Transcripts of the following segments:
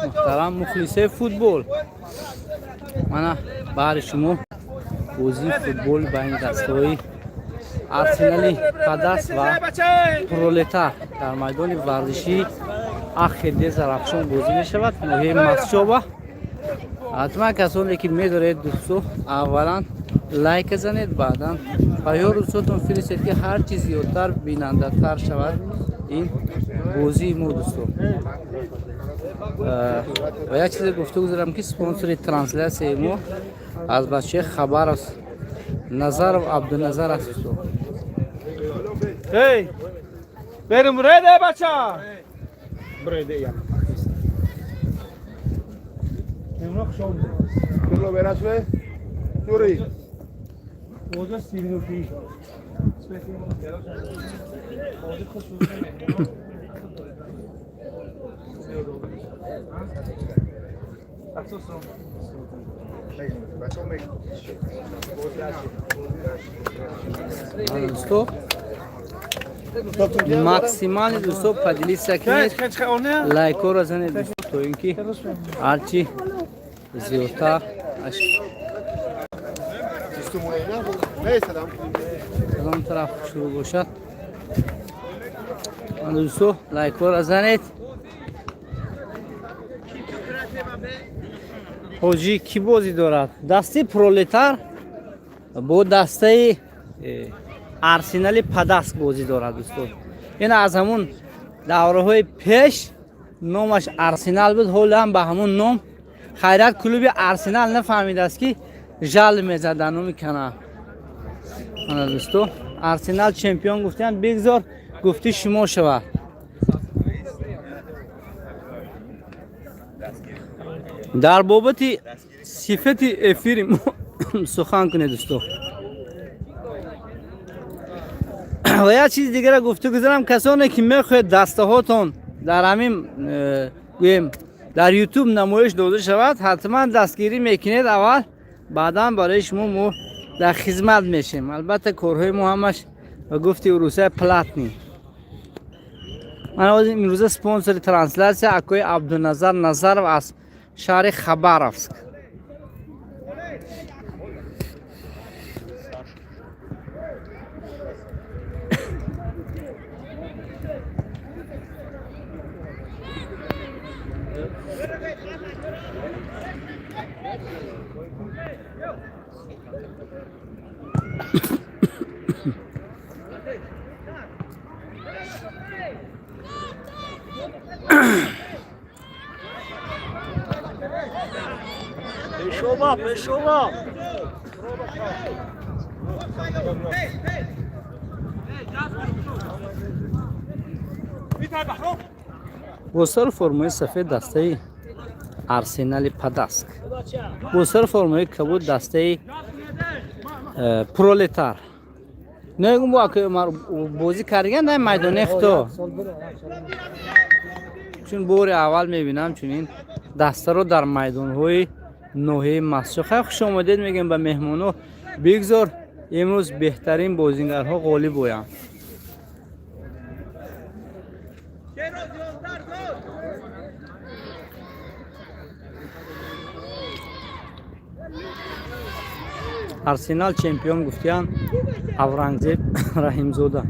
Муҳтарам мухлисои футбол, мана баҳри шумо бозии футбол байни дастаҳои Арсенали Падаст ва Пролетар дар майдони варзишии Ахеде Зарафшон бозӣ мешавад, ноҳияи Мастчоба. Ҳатман касоне ки медоред, дӯсто, аввалан лайк занед, баъдан ба ёру дӯстотон фиристед, ки ҳар чи зиёдтар бинандатар шавад ин бозии мо, дӯсто. Ва як чизе гуфта гузарам, ки спонсори трансляцияи мо аз бачаи Хабаровск Назаров Абдуназар аст, дӯсто. Hey! Benim buraya da bacha. Tu lo verás, ve. Yuri. Мана, дӯсто, максимально, дӯсто, поделиться кунед, лайкҳоро занед, дӯсто, то ин ки ҳарчи зиёдтар кадом тараф шурӯъ бошад. Мана, дӯсто, лайкҳоро занед. Ҳоҷӣ, кӣ бозӣ дорад? Дастаи Пролетар бо дастаи Арсенали Падаск бозӣ дорад, дӯсто. Ин аз ҳамун давраҳои пеш номаш Арсенал буд, ҳоло ҳам ба ҳамун ном. Хайрат, клуби Арсенал нафаҳмидааст, ки жал мезад дар номи канал. Ана, дӯсто, Арсенал чемпион гуфтанд, бигзор гуфти шумо шавад. Дар бобати сифати эфири мо сухан кунед, дӯсто. Ва як чизи дигара гуфта гузарам: касоне ки мехоҳед дастаҳотон дар ҳамин гӯем, дар Ютуб намоиш дода шавад, ҳатман дастгирӣ мекунед аввал, баъдан барои шумо мо дар хизмат мешем. Албатта, корҳои мо ҳамаш ба гуфти урусия платный. Ман ҳозир имрӯза спонсори трансляция акои Абдуназар Назаров аз шаҳри Хабаровск. Пешова, пешова. Бо сару формаи сафед дастаи Арсенали Падаск, бо сару формаи кабуд дастаи Пролетар. Негум, бо акои Умар бозӣ кардаган дар майдони хто, чун бори аввал мебинам чунин дастаро дар майдонҳои ноҳияи Мастчоҳ. Хай, хуш омадед мегӯем ба меҳмоно. Бигзор имрӯз беҳтарин бозигарҳо ғолиб оянд. Арсенал чемпион гуфтиянд, Аврангзеб Раҳимзода.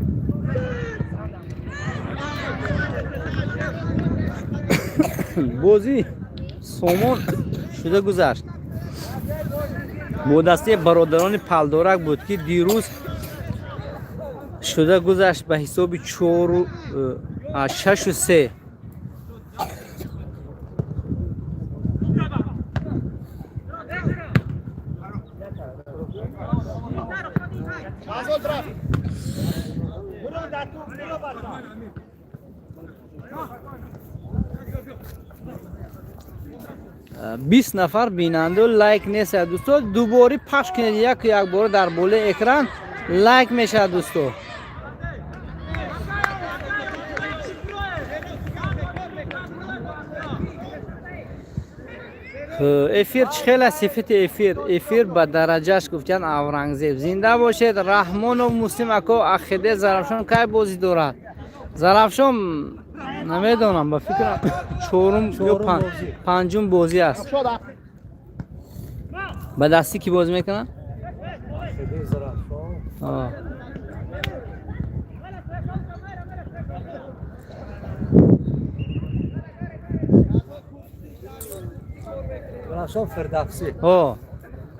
Бозӣ сомон шуда гузашт бо дастаи бародарони Палдорак буд, ки дирӯз шуда гузашт ба ҳисоби чору 6-3. 20 нафар бинанду, лайк нест, дӯсто. Дубори пахш кунед, яку якбора дар болои экран лайк мешавад, дӯсто. Эфир чӣ хел аст, сифати эфир? Эфир ба дараҷааш, гуфтиян Аврангзеб. Зинда бошед, Раҳмонов Муслим ако. Ахиде Зарафшон кай бозӣ дорад? Зарафшон Намедонам, ба фикрам, чорум ё панҷум бозӣ аст. Ба дастӣ кӣ бозӣ мекунад?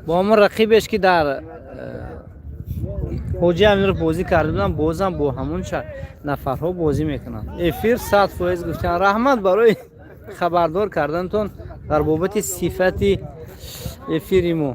Бо ҳамон рақибеш, ки дар Ҳоҷи Амиров бозӣ карда будам, бозам бо ҳамон нафарҳо бозӣ мекунанд. Эфир 100% гуфтан. Раҳмат барои хабардор кардантон дар бобати сифати эфири мо.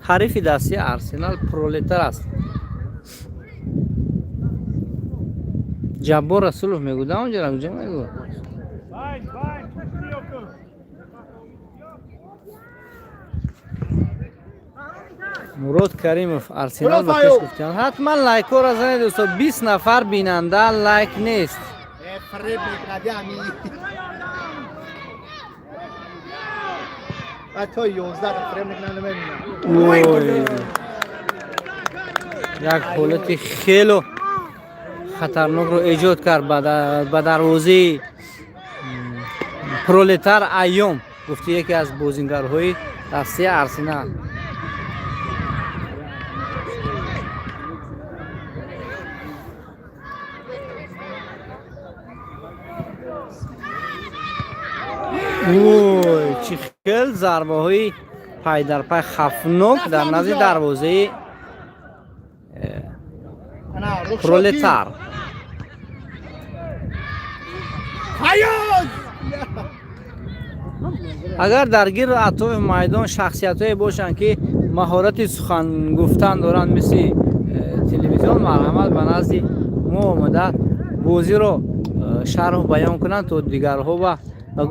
Ҳарифи дастии Арсенал Пролетар аст. Ҷаббор Расулов мегӯда, онҷора куҷо мегӯ? Мурод Каримов, Арсенал ба пеш гуфтан. Ҳатман лайкҳоро занед, дӯсто. 20 нафар бинанда, лайк нест. Фреб мекунад ами. То 11 фреб мекунад, намебинам. Як ҳолати хело хатарнокро эҷод кард ба дарвозаи Пролетар Айём, гуфти яке аз бозингарҳои дастаи Арсенал. Ой, чӣ хел зарбаҳои пайдарпай хафнок дар назди дарвозаи Пролетар. Агар дар гирду атрофи майдон шахсиятҳое бошанд, ки маҳорати сухан гуфтан доранд, мисли телевизион, марҳамат, ба назди мо омада бозиро шарҳу баён кунанд, то дигарҳо ба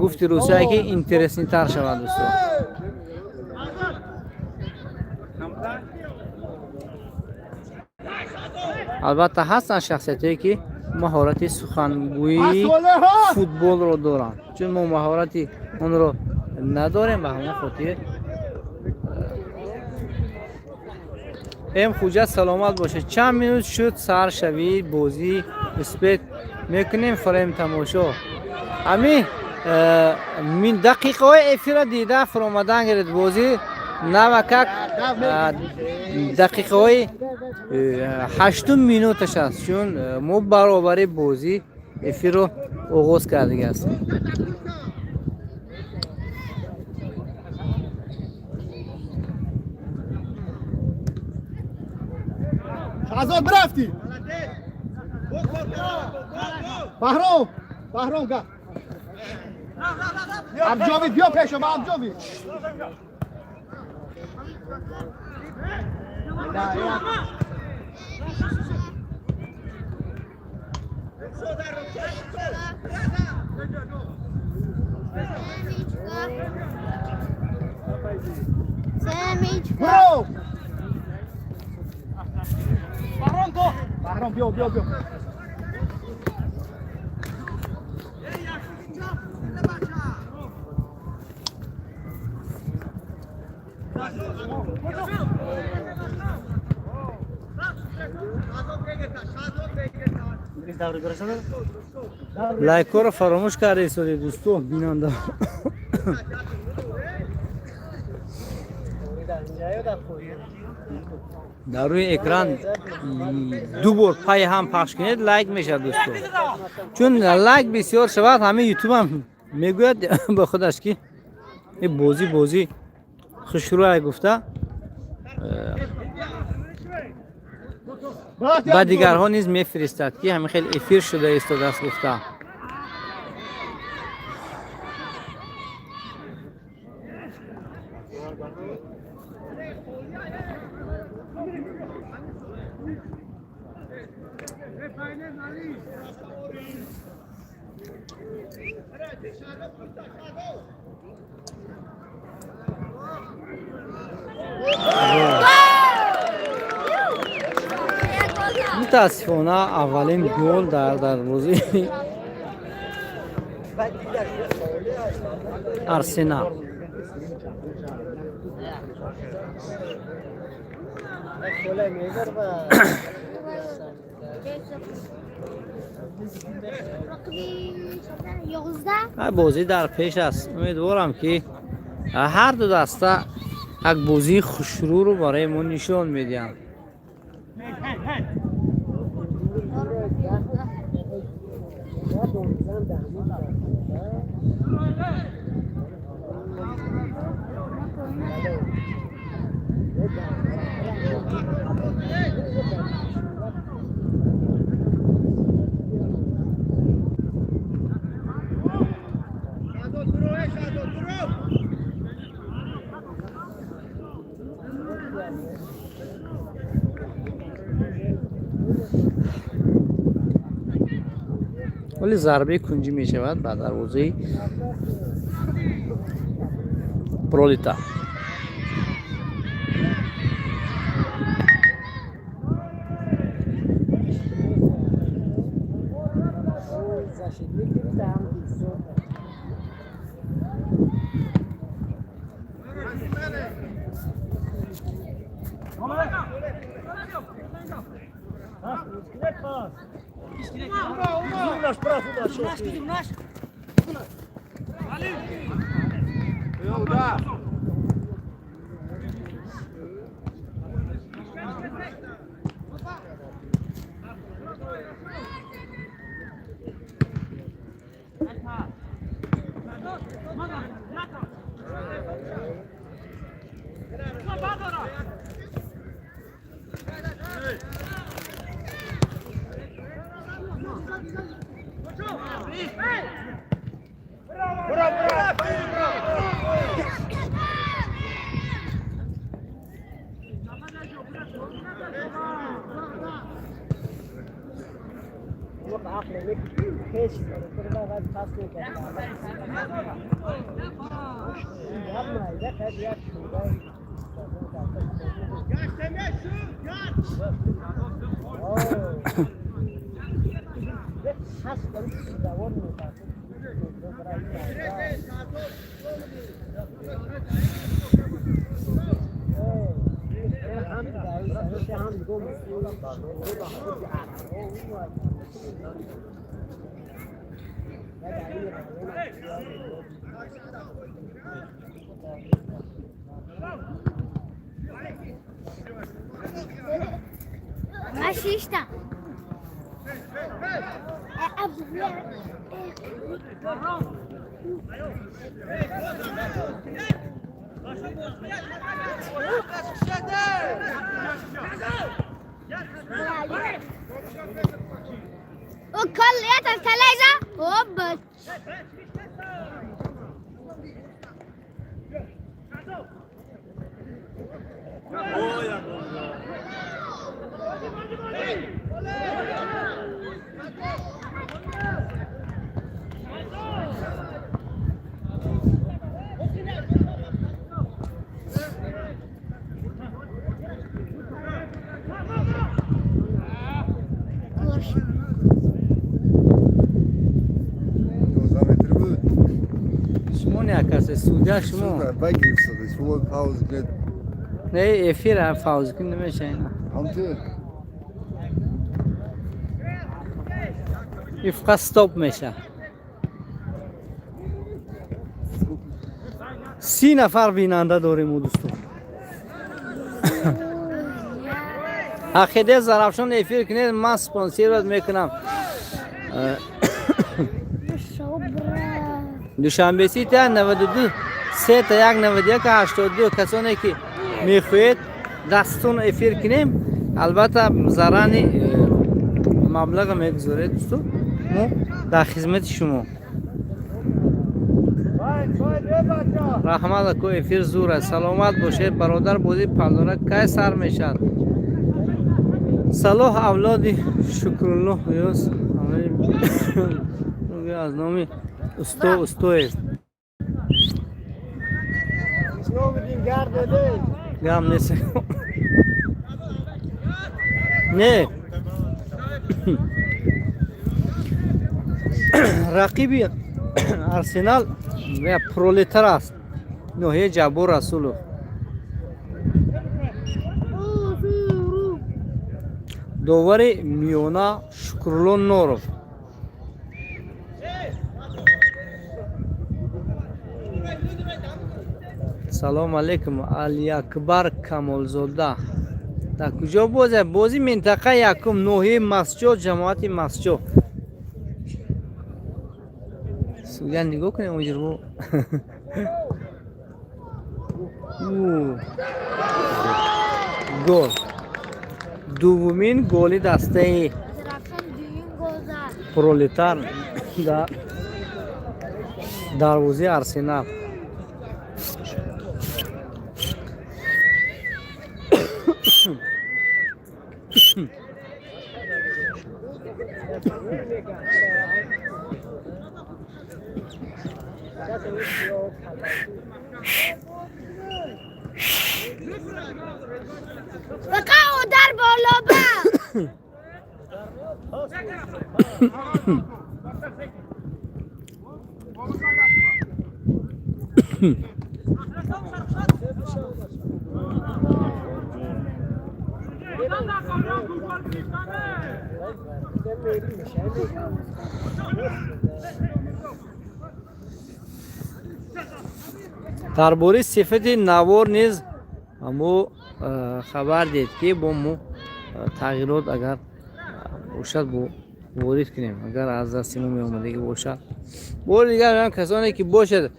гуфти русия ки интересный тар шавад, дӯсто. Албатта, ҳастанд шахсиятҳое, ки маҳорати сухангӯии футболро доранд. Чун мо маҳорати онро надорем, ба ҳамон хотир. Эм Хуҷа, саломат бошед. Чанд минут шуд саршавии бозӣ? Успеть мекунем фрем тамошо. Ами дақиқаҳои эфира дида фуромадан гиред. Бозӣ навакак дақиқаҳои ҳаштум минуташ аст, чун мо баробари бозӣ эфирро оғоз кардига ҳастем. Шаҳзод, бирафтӣ. Баҳром, Баҳром, га. Абҷовид, биё пешам, Абҷовид. Семечка. Бро! Баҳром, биё, биё, биё. Лайкҳоро фаромӯш карда истоди, дӯсто, бинанда. Дар рӯи экран ду бор пайи ҳам пахш кунед, лайк мешавад, дӯсто. Чун лайк бисёр шавад, ҳамин Ютубам мегӯяд ба худаш, ки бозӣ бозӣ хушрӯай гуфта, ба дигарҳо низ мефиристад, ки ҳамин хел эфир шуда истодааст гуфта. Мутаассифона, аввалин гол дар дарвозаи Арсенал. Рақами 11. Бозӣ дар пеш аст. Умедворам, ки ҳар ду даста як бозии хушрӯро барои мо нишон медиҳанд. Вале зарбаи кунҷӣ мешавад ба дарвозаи Пролита. Machista. وكل الثلاجة هوب. Шумо не касе судья шумо. Шумо пауз кунед. Не, эфир пауз кун намеша ина. Ҳамту. И фақат стоп меша. 30 нафар бинанда дорем, дӯстон. Ақиде Зарафшон, эфир кунед, ман спонсировать мекунам. Душанбе Сити 92 3 1 91 82. Касоне ки мехоҳед дастон эфир кунем, албатта зарани маблаға мегузоред, дӯстон, мо дар хизмати шумо. Раҳмат, аку, эфир зур аст, саломат бошед, бародар. Бозии Палдора кай сар мешавад? Салоҳ авлоди Шукруллоҳ ёс аз номи усто Устоев. Гам нест. Не. Рақиби Арсенал я Пролетар аст. Ноҳияи Ҷаббор Расулов. Довари миёна Шукрулло Норов. Салом алейкум, Алиакбар Камолзода. Дар куҷо бозӣ? Бозӣ минтақа якум, ноҳияи Масҷо, ҷамоати Масҷо. Суя нигоҳ кунем онҷо. Гол. Дуввумин голи дастаи Пролетар дар дарвозаи Арсенал. Фақат удар боло ба. Дар бораи сифати навор низ мо хабар диҳед, ки бо мо тағйирот агар бошад, бо ворид кунем, агар аз дасти мо меомадагӣ бошад. Бори дигар касоне ки бошад,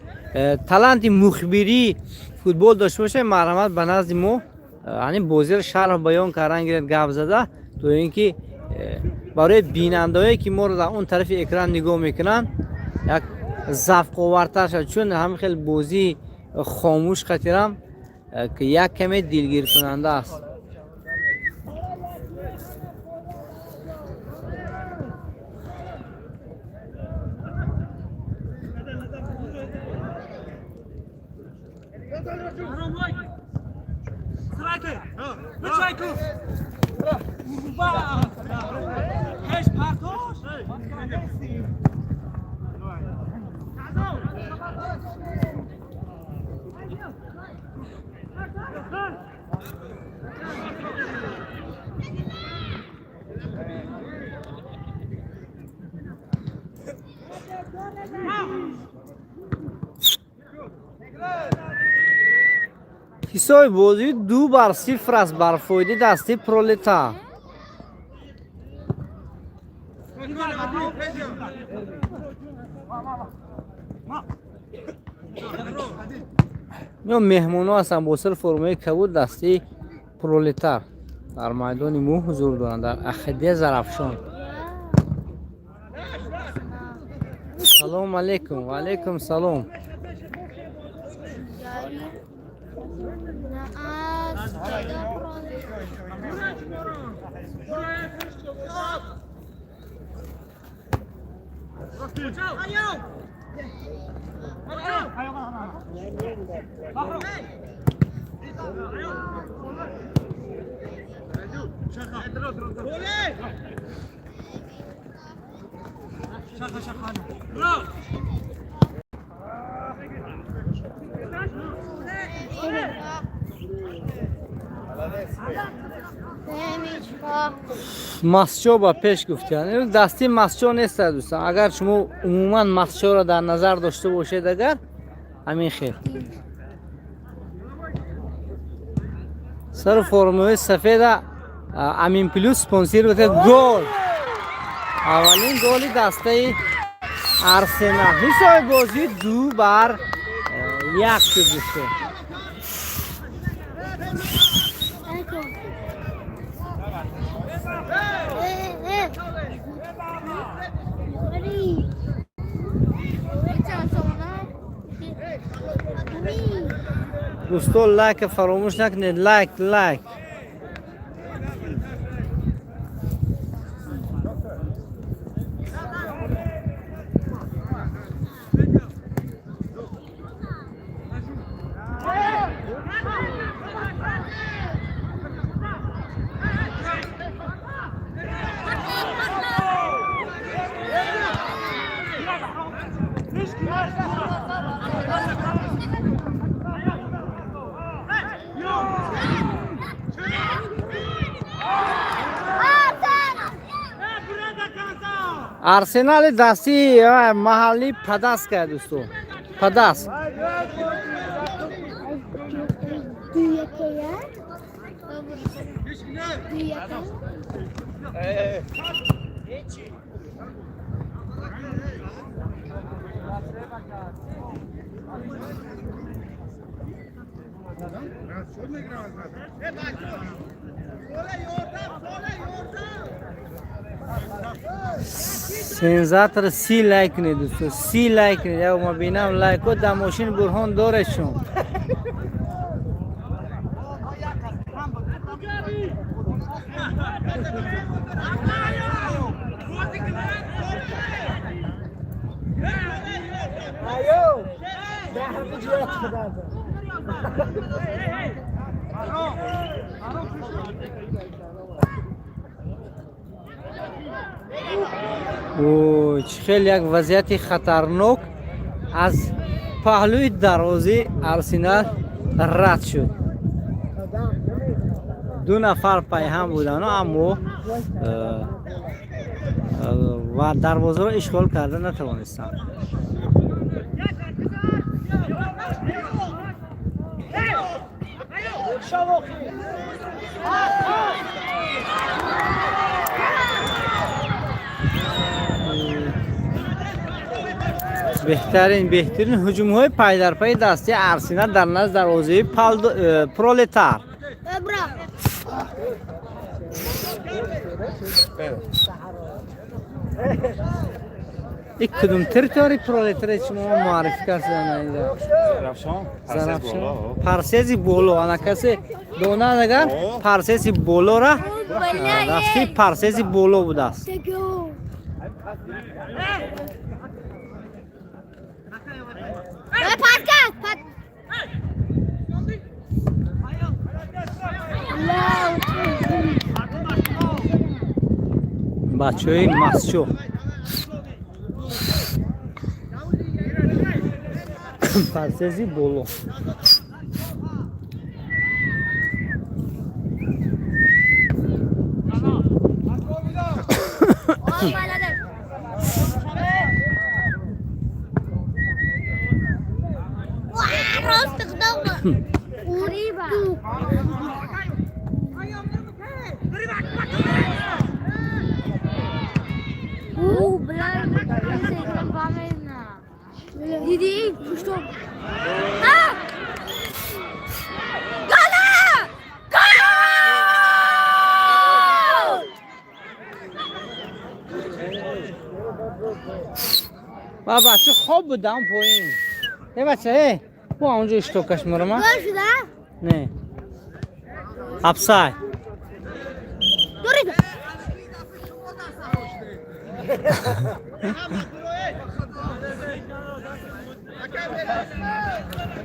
таланти мухбирии футбол дошта бошад, марҳамат, ба назди мо ҳамин бозиро шарҳ баён кардан гиред, гап зада, то ин ки барои бинандаҳое, ки моро дар он тарафи экран нигоҳ мекунанд, як завқовартар шавад, чун ҳамин хел бозии хомӯш қатирам ки як каме дилгиркунанда аст. Ҳисоби бозӣ 2-0 аст бар фоидаи дастаи Пролетар. Ё меҳмонҳо ҳастанд бо сар формаи кабуд, дастаи Пролетар дар майдони мо ҳузур доранд, дар Ахидия Зарафшон. Салому алейкум. Ва алейкум салом. Масчо ба пеш гуфтиян, дасти Масчо нест, дӯстон. Агар шумо умуман Масчоро дар назар дошта бошед, агар ҳамин хел сару формаҳои сафеда Амин Плюс спонсир буда. Гол! Аввалин голи дастаи Арсенал. Ҳисоби бозӣ 2-1 шуд, дӯстон. Дӯстон, лайка фаромӯш накунед, лайк, лайк. Арсенали дасти маҳаллӣ Падас кард, дӯсто, Падас. 2-1 я. 2-1. Сензатор 30 лайк кунед, дӯсто, 30 лайк кунед. Я ма бинам, лайко дар мошини Бурҳон доред шум. Ой, чӣ хел як вазъияти хатарнок аз паҳлӯи дарвозаи Арсенал рад шуд. Ду нафар пайҳам буданд, аммо ва дарвозаро ишғол карда натавонистанд. Беҳтарин ҳуҷумҳои пайдарпайи дастаи Арсенал дар назди дарвозаи Пролетар. Бра. Ик кудум территории Пролетаре шумо муаррифӣ карданд инҷа? Зарафшон. Зарафшон, Парсези боло. Ана касе донад, агар Парсези болора рафти, Парсези боло будааст. Тегу. Подкаст, под. Ла, Бачаҳои масчӯ, Парсези боло. Балада. Ва, рост иқдом. Уриба. У, бля, Диди, что? А! Гола! Гол! Ва бача хоб будам поин. Э, бача, э, бо онҷо иштокаш мурама. Гол шуда? Не. Офсайд. Дурида.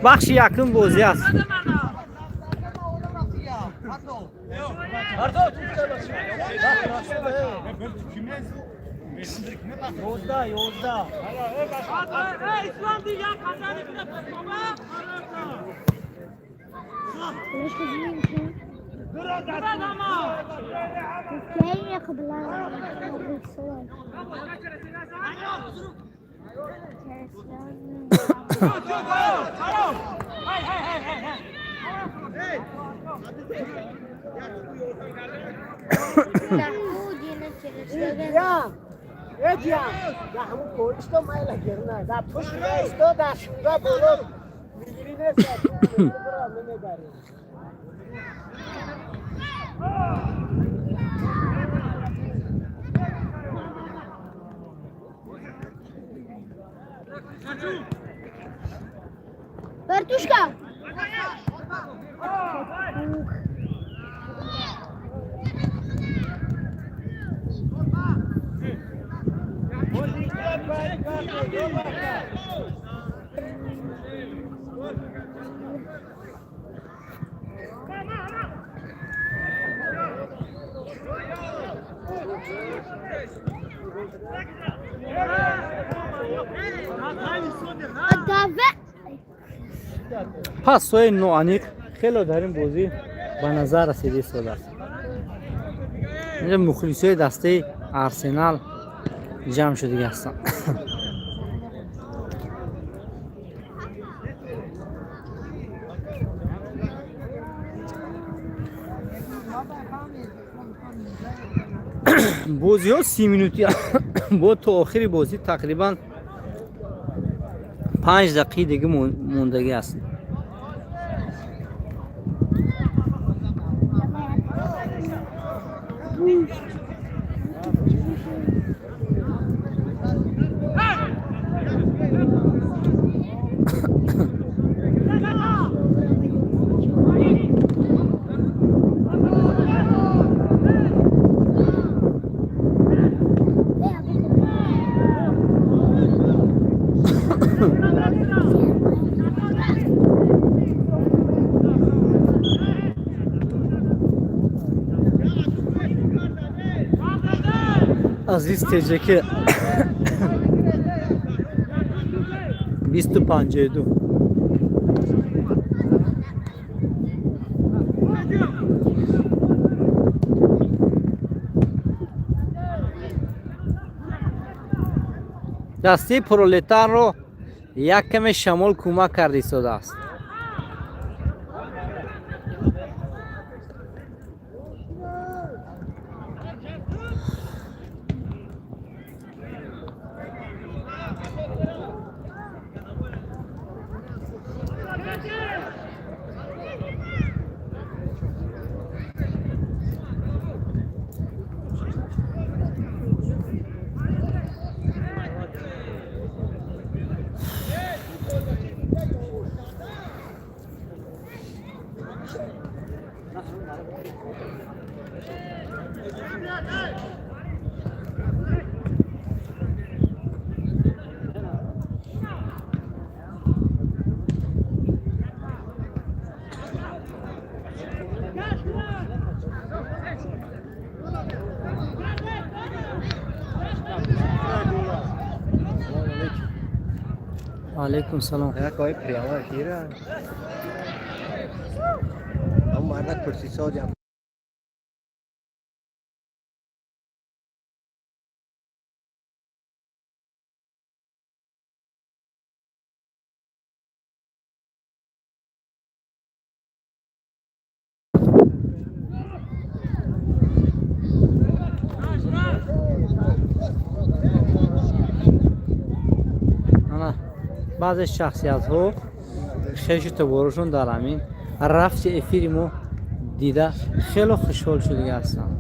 Бахши якум бозӣ аст. 11 11. Вертушка! Давай! Пасҳои ноаниқ хело дар ин бозӣ ба назар расида истодааст. Инҷа мухлисои дастаи Арсенал Ҷамъ шудагӣ ҳастанд. Бозиҳо 30 минутӣ бо то охири бозӣ тақрибан 5 дақиқаи дига мондагӣ аст. Азиз теҷаки 20-52. Дастаи Пролетарро як каме шамол кӯмак карда истодааст. Алейкум салом. Кой прямо эфира. Мардак пурсисод. Ана баъзе шахсиятҳо хешу таборушон дар ҳамин рафти эфири мо дида хело хушҳол шудагӣ ҳастанд.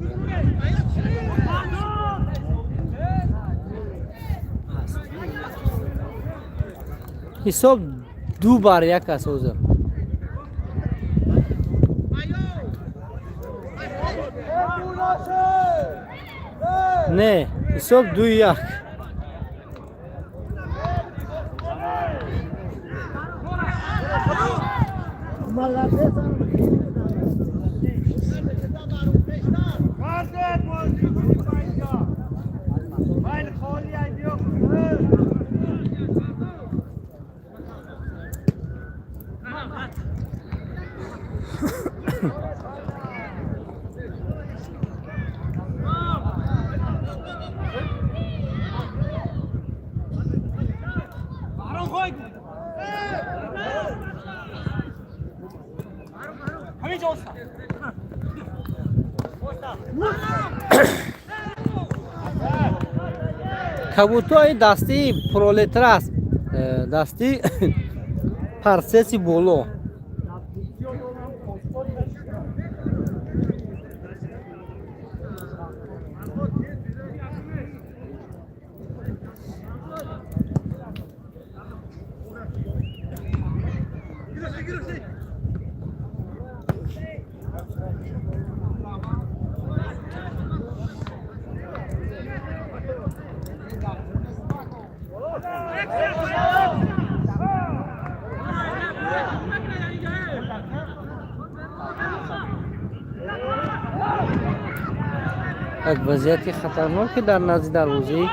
Ҳисоб 2-1 аст ҳозир. Не, ҳисоб 2-1. Кабутои дастии Пролетар аст, дасти Парсеси боло. Як вазъияти хатарнок, ки дар назди дарвозаи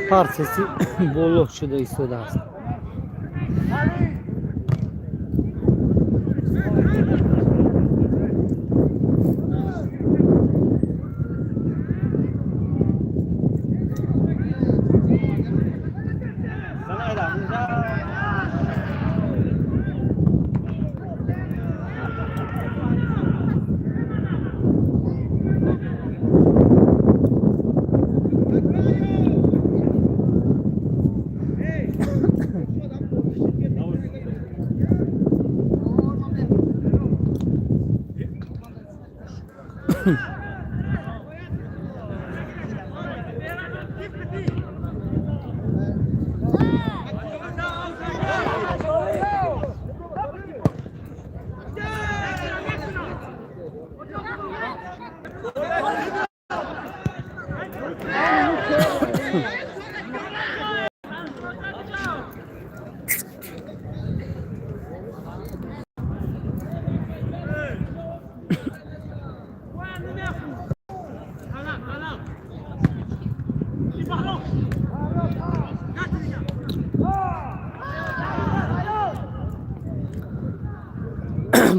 Парсеси боло шуда истодааст.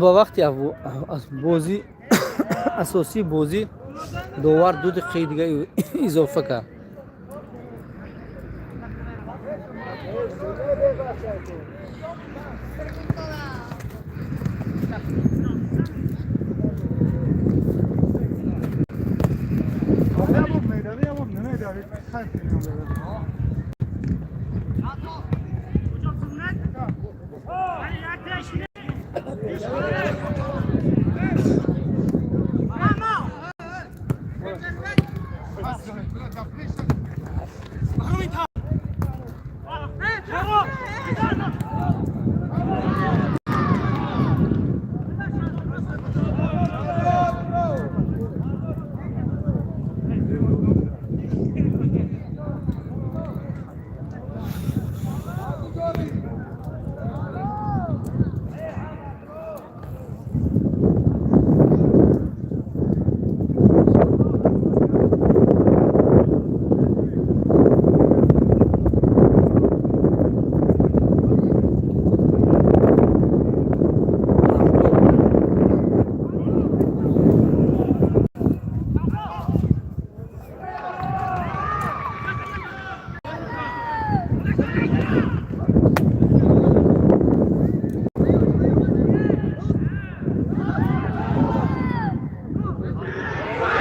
Ба вақти бозӣ асосии бозӣ довар 2 дақиқаи дига изофа кард.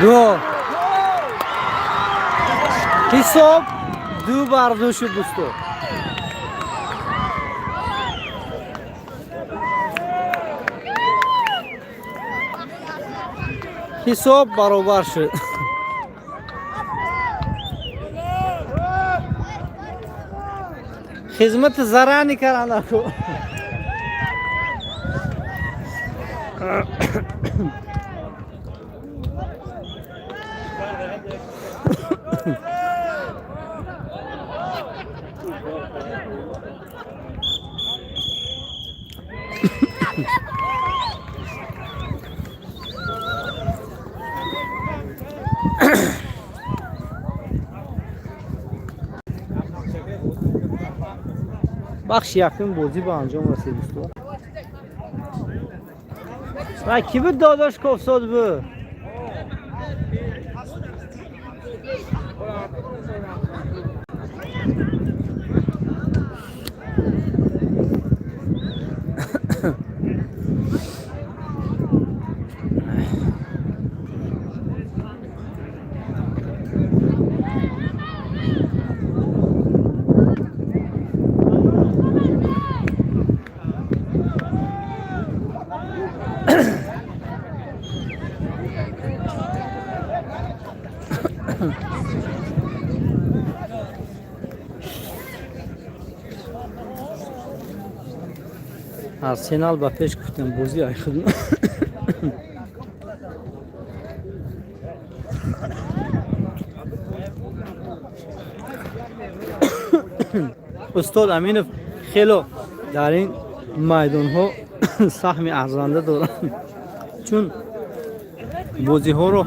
Гол! Ҳисоб 2-2 шуд, дӯсто. Ҳисоб баробар шуд. Хизмати зарани кардаку. Бахши якум бозӣ ба анҷом расид, дӯсто. Ва кӣ буд, додош Кофсод буд? Арсенал ба пеш гуфтем, бозӣ ай худ. Устод Аминов хело дар ин майдонҳо саҳми арзанда доранд, чун бозиҳоро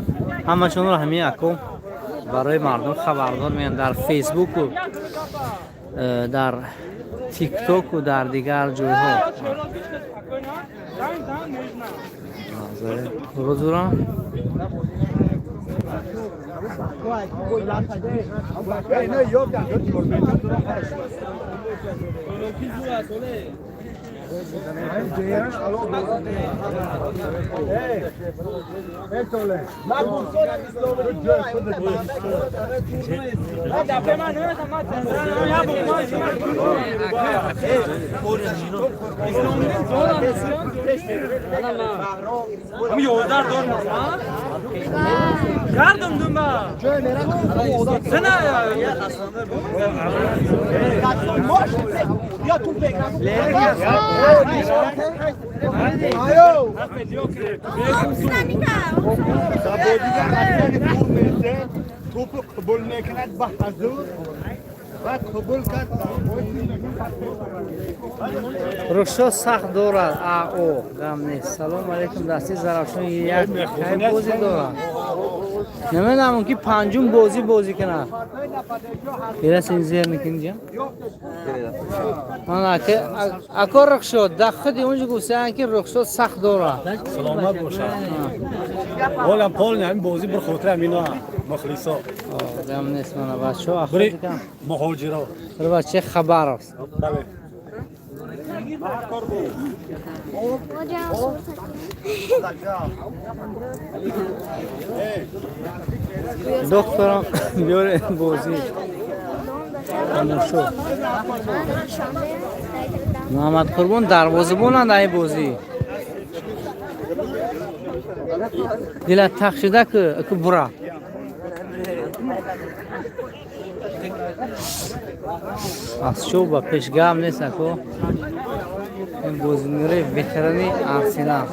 ҳамашонро ҳамин ако барои мардум хабардор меянд дар Фейсбуку, дар Тиктоку, дар дигар ҷойҳо. Ҳузурам. توپ قبول میکند به حضور. Рухшод сахт дорад. Ао гам нест. Салом алейкум. Дасти Зарафшон як кай бозӣ дорад. Намедонам, мумкин панҷум бозӣ бозӣ кунад. Ирас ин зер мекунӣ. Ман ака Рухшод дар худи унҷо гуфтаанд, ки Рухшод сахт дорад. Саломат бошад. Ҳолам полни ҳамин бозӣ бір хотир ҳамино мухлисо. Гам нест, мана бачаҳо бири муҳоҷиро. Bir бачаи Хабаровск. Бале. Докторам биёре бозӣ. Тамошо. Муҳаммад Қурбон дарвозабонанд дар ин бозӣ. Дилат тақ шуда ку бура. Аз шоу ба пеш гам нест ако. Ин бозигари ветерани Арсенал.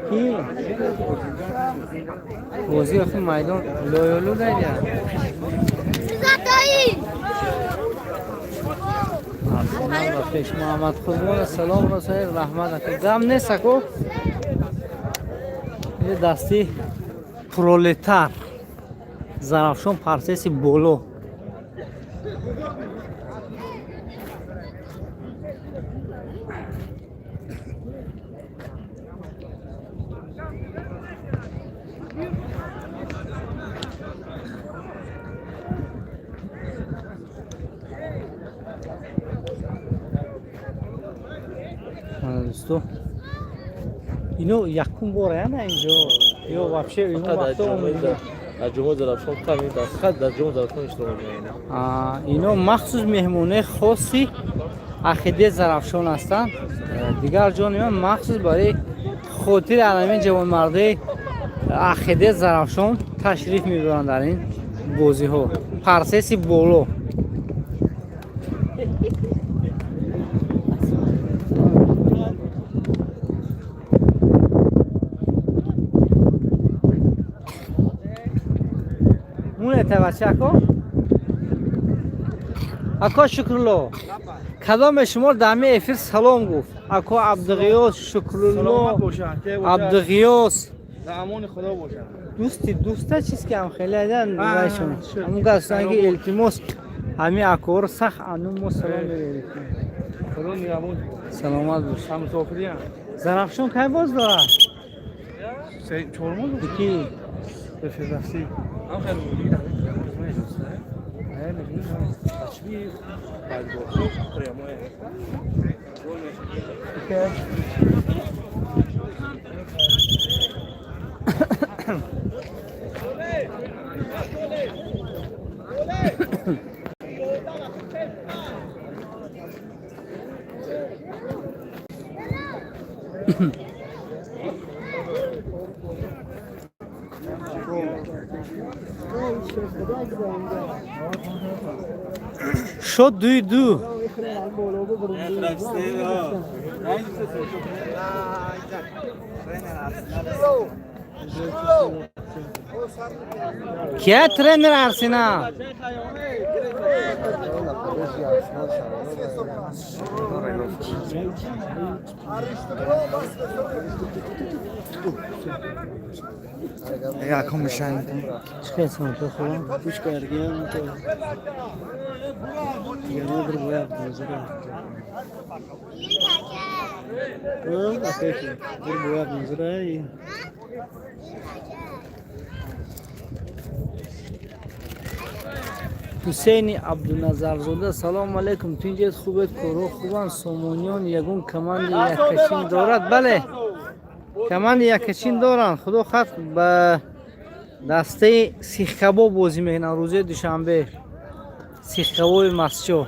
Ки? Бозӣ охи майдон лоёлу дайда. Арсенал ба пеш. Муҳаммад Қурбон салом расоед, раҳмат ако. Гам нест ако. Ин дасти Пролетар. Зарафшон парсеси боло. Дӯсто, ино якум бора на инҷо ё вообще ино вақто омадига? Дар ҷумҳури Зарафшон фақат дар ҷумҳури Зарафшон иштирок мекунанд. Ино махсус меҳмонаи хоси Ақидаи Зарафшон ҳастанд. Дигар ҷо нима махсус барои хотири аламин ҷавонмардаи Ақидаи Зарафшон ташриф мебаранд дар ин бозиҳо. Парсеси боло. Мунете бача ако? Ако Шукрулло, кадоме шумо дар ҳамин эфир салом гуфт? Ако Абдуғиёс Шукрулло, Абдуғиёс. Дар амони Худо бошад. Дӯсти дӯста чиз ки ҳам хеле айдан вайшон. Ҳамун гастан ки илтимос ҳамин акоро сахт ану мо салом мерем. Худо нигаҳбон. Саломат бош. Ҳамсофириям. Зарафшон кай боз дорад? Се чор моҳ Ки? Фирдавсӣ. Шод 2-2. Кия тренер Арсенал? Якум мешан. Чӣ хел то хубам? Гӯш кардем то яна бир бояд назара. Бир бояд назара. Ҳусейни Абдуназарзода, салому алайкум. Тунҷед, хубед? Корҳо хубанд? Сомониён ягон команди яккачин дорад? Бале, команди яккачин доранд. Худо хат ба дастаи сихкабоб бозӣ мекунанд рӯзаи душанбе. Сихкабоби масчо.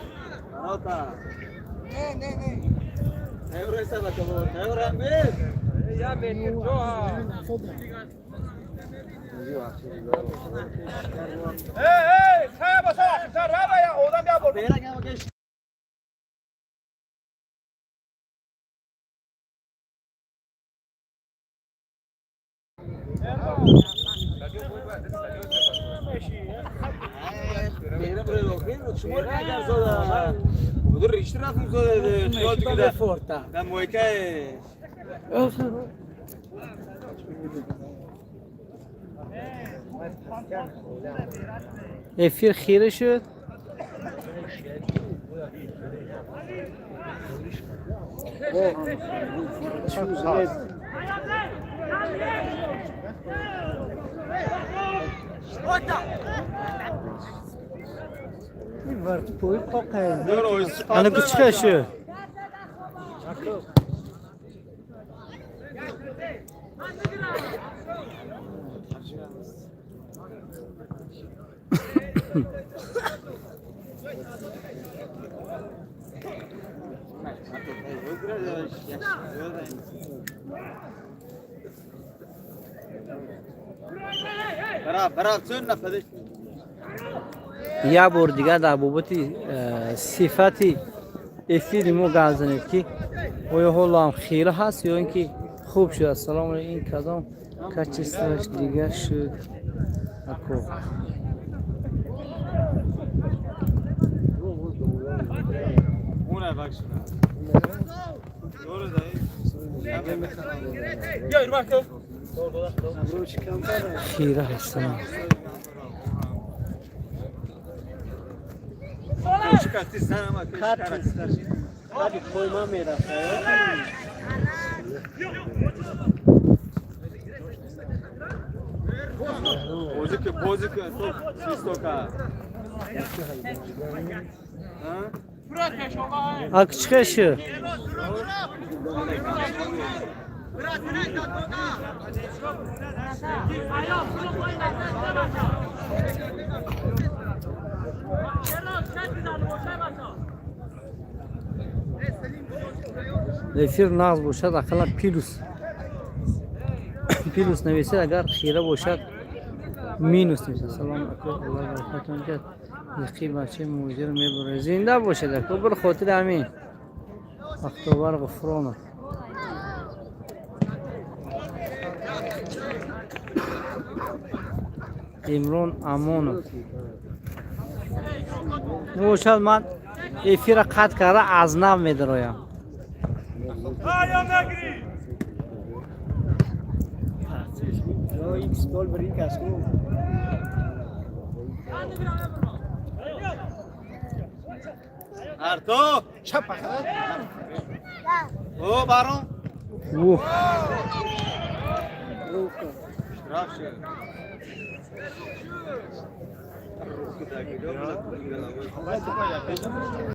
Эфир хира шуд. Ана кучка шуд. Як бор дигар дар бобати сифати эфири мо гап занед, ки оё ҳоло ҳам хира ҳаст ё ин ки хуб шуд. Ассалому алайкум, ин кадом качествоаш дигар шуд, ако? Хира ҳастам. Ак чӣ шуд? Эфир нағз бошад, ақаллан плюс нависед, агар хира бошад, минус нависед. Салом ако, Аллоҳ баракатон диҳад. Яқи бачаи муҳоҷир мебурад. Зинда бошед, ако, бір хотири ҳамин. Бахтовар Ғуфронов. Имрон Амонов. Бошад, ман эфира қатъ карда аз нав медароям. Ух.